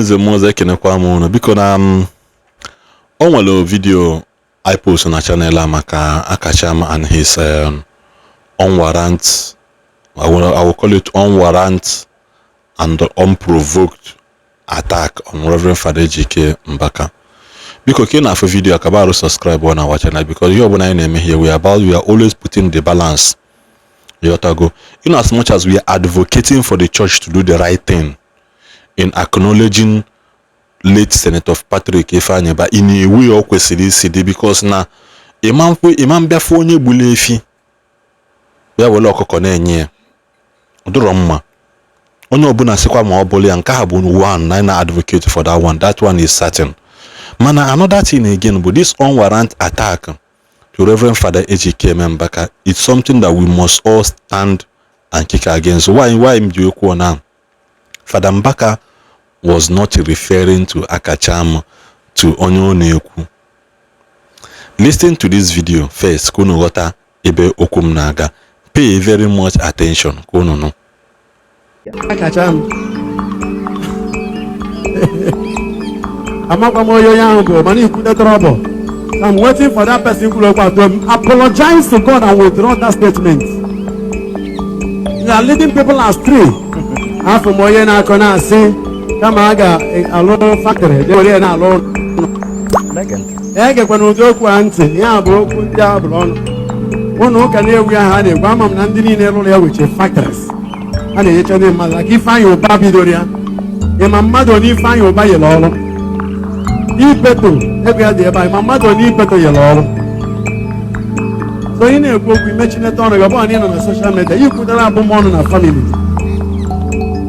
Nze m ọzọ, ekenekwa m unu. Biko, na m o nwere video I post na channel a maka Akacham and his unwarrant, I will call it unwarrant and unprovoked attack on Reverend Father Ejike Mbaka. Biko, ka ị na-afụ video, ka barụ subscribe on our channel, because ihe ọbụla anyị na-eme here, we are always putting the balance. Ịghọtago? In as much as we are advocating for the church to do the right thing in acknowledging late Senator Patrick Ifeanyi Ubah in a way o kwesịrị isi dị, because na ịma mbịafụ onye gburu efi bịa were ọkụkọ na-enye ya, ọ dịrọ mma. Onye ọbụla sịkwa ma ọ bụrụ ya, nke a bụ one na na advocate for that one. That one is certain. Mana another thing again bụ this unwarranted attack to Reverend Father Ejike Mbaka. It's something that we must all stand and kick against. Why m ji ekwu now? Father Mbaka was not referring to Akacham, to onye ọ na-ekwu. Listen to this video first ka unu ghọta ebe okwu m na-aga. Pay very much attention ka unu nụ. Akacha m, amakwa m onye onye ahụ bụ, mana ikwute trouble. I'm waiting for that person kwuru okwu to apologize to God and withdraw that statement. You are leading people astray. Afọ m onye na-akọ na-asị kama a ga-alụ factory je were ya na-alụ ụlọ. Egekwana ụdị okwu a ntị. Ya bụ okwu ndị a bụrụ ọnụ ụlọ ụka na-ewu ahụ a na-egwu. Ama m na ndị niile lụrụ ya weche factories a na-enyecha ndị mmadụ aka. Ifeanyị Ụba bidoro ya, ịma mmadụ onye Ifeanyị Ụba nyere ọrụ? Ibeto ego ya dị ebe a. Ịma mmadụ onye Ibeto nyere ọrụ? So ị na-ekwu okwu, imechinete ọnụ gị. Ọ bụrụ na ị nọ na social media, ikwutere abụmọnụ na family,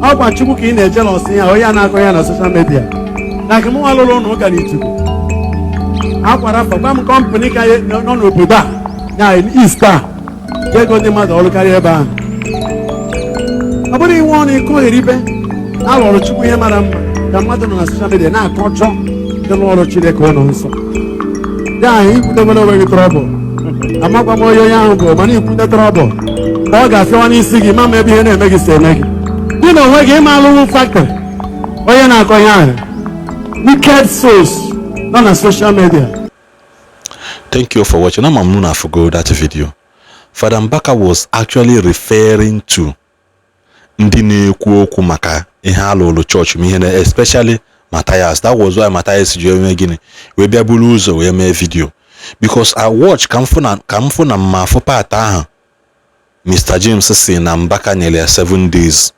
ọkwa Chukwu ka ị na-eje n'ọsị ya. Onye a na-akọ ya na social media na ka mụnwa lụrụ ụlọ ụka n'Ituku akwara afọ, gwa m company ka nọ n'obodo a ya East a ego ndị mmadụ ọrụ karịa ebe ahụ. Ọ bụrụ inwe ọnụ ịkọgheri ibe alụrụ Chukwu ihe mara mma ka mmadụ nọ na social media na-akọjọ ndị ọrụ Chineke ụlọ nsọ ya ahụ, ikwutebere onwe gị trouble. Amakwa m onye onye ahụ bụ, mana ikwute trouble ka ọ ga-afịawa n'isi gị. Ma ma ebe ihe na-eme gị si eme gị, gị na onwe gị ịma alụwụ factory. Onye na-akọ ihe ahụ, wicked souls nọ na social media. Thank you for watching. I'm Amuna forgo that video. Father Mbaka was actually referring to ndị na-ekwu okwu maka ihe alụlụ chọọchị ma ihe na especially Matthias. That was why Matthias ji eme gịnị wee bịa buru ụzọ wee mee video, because I watch ka m fụ na ka m fụ na mma afụ part ahụ Mr. James si na Mbaka nyere ya 7 days.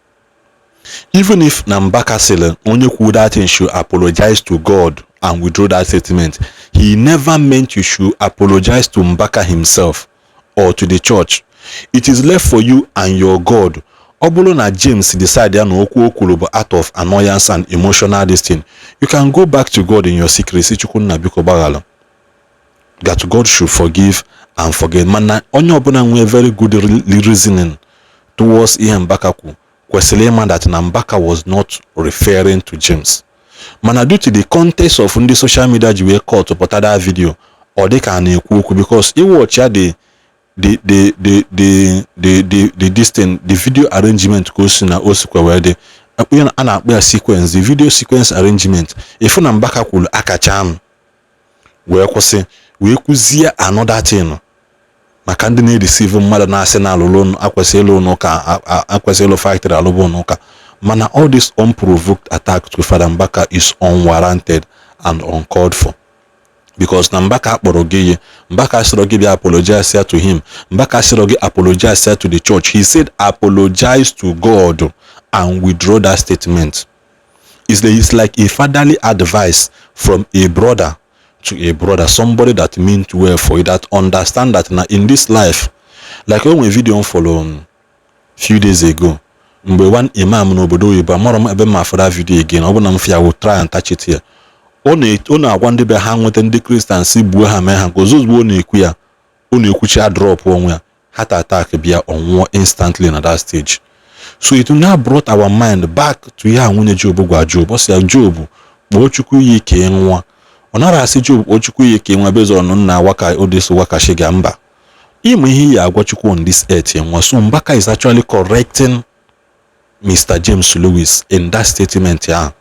Even if na Mbaka sịrị onye kwuru that thing should apologize to God and withdraw that statement, he never meant you should apologize to Mbaka himself or to the church. It is left for you and your God. Ọ bụrụ na James decide ya na okwu o kwuru bụ out of annoyance and emotional this thing, you can go back to God in your secret, si, "Chukwu nna, biko gbaghalụ," that God should forgive and forget. Mana onye ọbụla nwee very good reasoning towards ihe Mbaka kwu kwesịrị ịma that na Mbaka was not referring to James. Mana due to the context of ndị social media ji wee cut pụta that video, ọ dị ka a na-ekwu okwu, because iwatch ya, the this thing, the video arrangement, ka o si na o sikwa wee dị, a na-akpọ ya sequence, the video sequence arrangement, ịfụ na Mbaka kwuru akacha m wee kwụsị, wee kwuzie another thing maka ndị na-edeceive mmadụ na-asị na alụlụ akwesị ịlụ n'ụka, akwesị ịlụ factory alụbụ n'ụka. Mana all this unprovoked attack to Father Mbaka is unwarranted and uncalled for, because na Mbaka akpọrọ gị ihe. Mbaka sịrọ gị bịa apologize to him. Mbaka sịrọ gị apologize to the church. He said apologize to God and withdraw that statement. It's like a fatherly advice from a brother to a brother, somebody that meant well for you, that understand that na in this life, like o nwere video m follow few days ago mgbe one imam n'obodo oyibo, amarọ m ebe m afụ that video again. Ọ bụ na m fia will try and touch it here. Ọ na-agwa ndị be ha nweta ndị Christian si gbuo ha, mee ha nke ozugbo ọ na-ekwu ya, ọ na-ekwuchi a drop onwe ya, heart attack bịa, ọ nwụọ instantly na that stage. So it now brought our mind back to ihe a nwunye Job gwa Job. Ọ sị ya, "Job, kpọọ Chukwu iyi ka ị nwụọ." Ọ nara asị Job kpọọ Chukwu iyi ka ị nwụọ based on nna waka odeso wakashiga mba ịma ihe iyi agwa Chukwu on this earth nwa. So Mbaka is actually correcting Mr. James Lewis in that statement ahụ.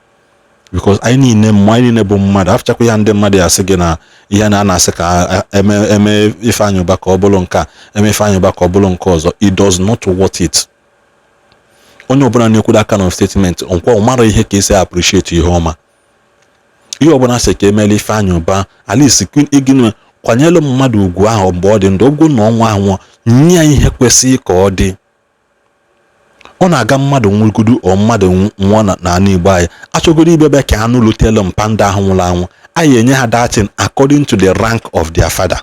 Because anyị niile mmụọ, anyị niile bụ mmadụ. Afụchakwa ya, ndị mmadụ ya asị gị na ihe na a na-asị ka eme eme Ifeanyị Ụba ka ọ bụrụ nke a, eme Ifeanyị Ụba ka ọ bụrụ nke ọzọ. It does not worth it. Onye ọbụla na-ekwu that kind of statement, nkwa ọ mara ihe ka esi appreciate ihe ọma. Ihe ọbụla sị ka emela Ifeanyị Ụba, at least gịnị, kwanyelu mmadụ ugwu ahụ mgbe ọ dị ndụ. Ogwu na ọnwa anwụọ, nye ya ihe kwesịrị ka ọ dị. Ọ na-aga mmadụ nwụgodu, ọ mmadụ nwụọ n'ala Igbo, anyị achọgodo ibebe ka anụ lutelu mpa ndị ahụ nwụrụ anwụ, anyị enye ha that thing according to the rank of their father.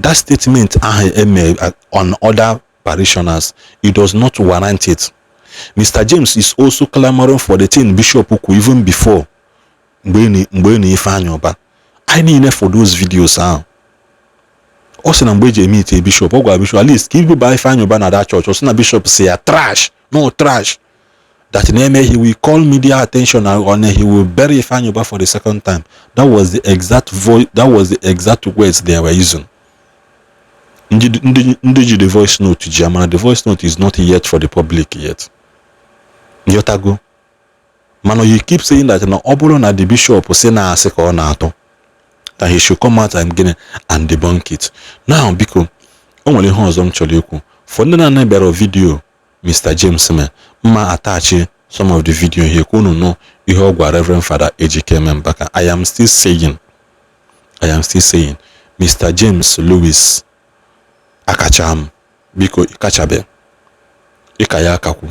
That statement ahụ eme on other parishioners, it does not warrant it. Mr. James is also clamoring for the thing Bishop kwu even before mgbe na Ifeanyị Ụba. Anyị niile for those videos ahụ, ọ sị na mgbe eji eme ite bishop, ọ gwara bishop at least ka ibuba Ifeanyị Ụba na that church. Ọ sị na bishop si ya trash, no trash, that na-eme he will call media attention on, he will bury Ifeanyị Ụba for the second time. That was the exact voice, that was the exact words they were using. Ndị ji the voice note ji amara. The voice note is not yet for the public yet, nghọtago? Mana you keep saying that na ọ bụrụ na the bishop si na asị ka ọ na-atụ, that he should come out and gịnị and debunk it now. Biko, o nwere ihe ọzọ m chọrọ ikwu for ndị na-anabịara video Mr. James mee mma attach some of the video here ka unu nụ ihe ọ gwa Reverend Father Ejikeme Mbaka. I am still saying, I am still saying, Mr. James Lewis, akacha m, biko, ịkachabe ịka ya akakwu,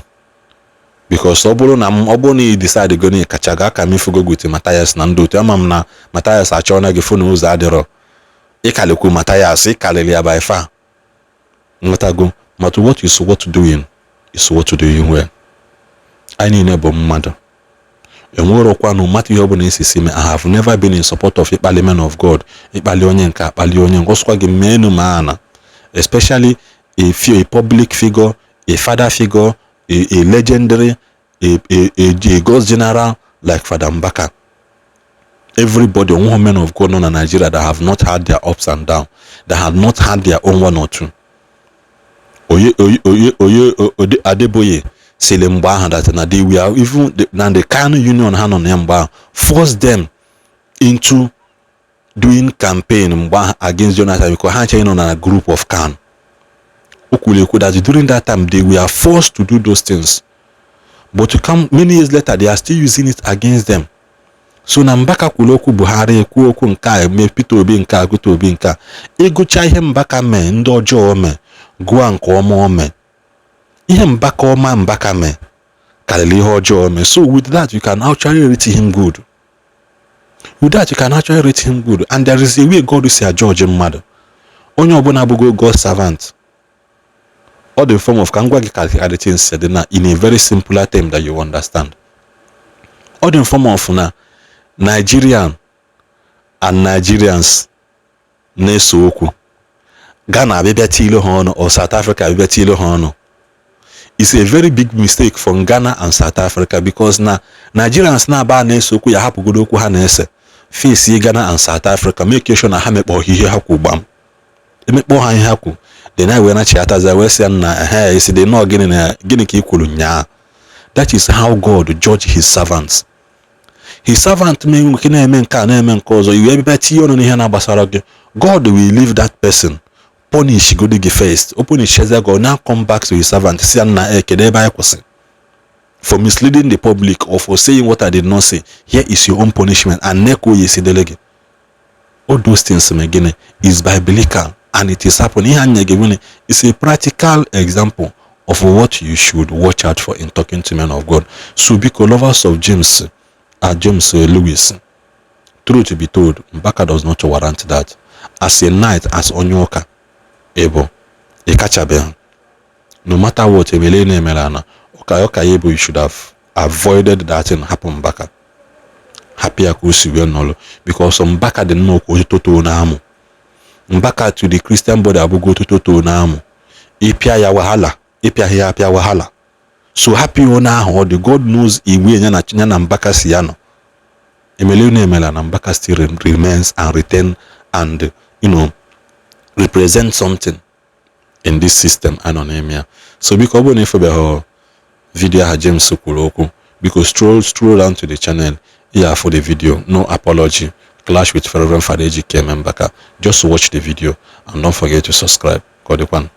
because ọ bụrụ na ị decide go na ịkacha ga aka m ifugo with Mathias na ndị otu ama m na Mathias achọọ gị fụ na ụzọ adịrọ. Ịkalikwu Mathias, ịkalịrị ya by far, nghọtago? But what is worth doing is worth doing well. Anyị niile bụ mmadụ, enwerokwa no matter ihe ọbụla esi si mee. I have never been in support of ịkpali men of God, ịkpali onye nke, akpali onye nke ọsụkwa gị mee enu ma ana, especially a public figure, a father figure, a legendary, a God's general like Father Mbaka. Everybody, onwe men of God nọ na Nigeria that have not had their ups and downs, that have not had their own one or two. Oye oye oye oye Ode Adeboye sịrị mgbe ahụ that na they were even na the Kanu union ha nọ na ya mgbe ahụ force them into doing campaign mgbe ahụ against Jonathan, because ha nche nọ na group of Kanu. O kwuru ekwu that during that time they were forced to do those things, but to come many years later, they are still using it against them. So na Mbaka kwuru okwu, Buhari ekwu okwu nke a, eme Peter Obi nke a, Peter Obi nke a. Ịgụcha ihe Mbaka mee, ndị ọjọọ mee, gụọ nke ọma o mee, ihe Mbaka ọma Mbaka mee karịrị ihe ọjọọ mee. So with that, you can actually rate him good. With that, you can actually rate him good. And there is a way God si judge mmadụ. Onye ọbụla abụgo God servant, all the form of, ka m gwa gị ka the things dị na in a very simpler term that you understand, all the form of na Nigerian and Nigerians na-ese okwu, Ghana abịabịa tiile ha ọnụ or South Africa abịabịa tiile ha ọnụ. It's a very big mistake from Ghana and South Africa, because na Nigerians na-aba na-ese okwu ya, hapụgodo okwu ha na-ese, face Ghana and South Africa, make sure na ha mekpọ ihe ha kwu gbam, emekpọ ha ihe ha kwu, then I wee nachiataza wee sị ya na ehe esi dị nọọ gịnị na gịnị ka ị kwuru nyaa. That is how God judge his servants. His servant mee nke na-eme nke a, na-eme nke ọzọ, iwe bịa tinye ọnụ n'ihe na-agbasara gị, God will leave that person, punish godi gị first. O punish God now come back to his servant, si ya nna e, kedu ebe anyị kwụsị? For misleading the public or for saying what I did not say, here is your own punishment. And neko ya esidele gị. All those things mee gịnị is biblical and it is happening. Ihe anya gị gịnị is a practical example of what you should watch out for in talking to men of God. So biko, lovers of James, James Lewis, truth to be told, Mbaka does not warrant that. As a knight, as onye ụka ịbụ, ịkachabeghị. No matter what emele na-emere na ụka ụka ya bụ, you should have avoided that thing. Hapụ Mbaka, hapụ ya ka o si wee nọrọ, because Mbaka dị nnọọ ka ototo na-amụ. Mbaka to the Christian body abụgo ototo too na-amụ. Ịpịa ya wahala, ịpịaghị ya apịa wahala. So hapụ ya onye ahụ ọ dị. God knows iwe ya na Mbaka si ya nọ emele na emela na Mbaka still remains and retain and represent something in this system anọ n'ime ya. So biko, ọ bụrụ na ịfụbeghị video ahụ James kwuru okwu, biko stroll down to the channel. Ya for the video, "No Apology, Clash with Reverend Father Ejike Mbaka." Just watch the video and don't forget to subscribe. Ka ọ dịkwanụ.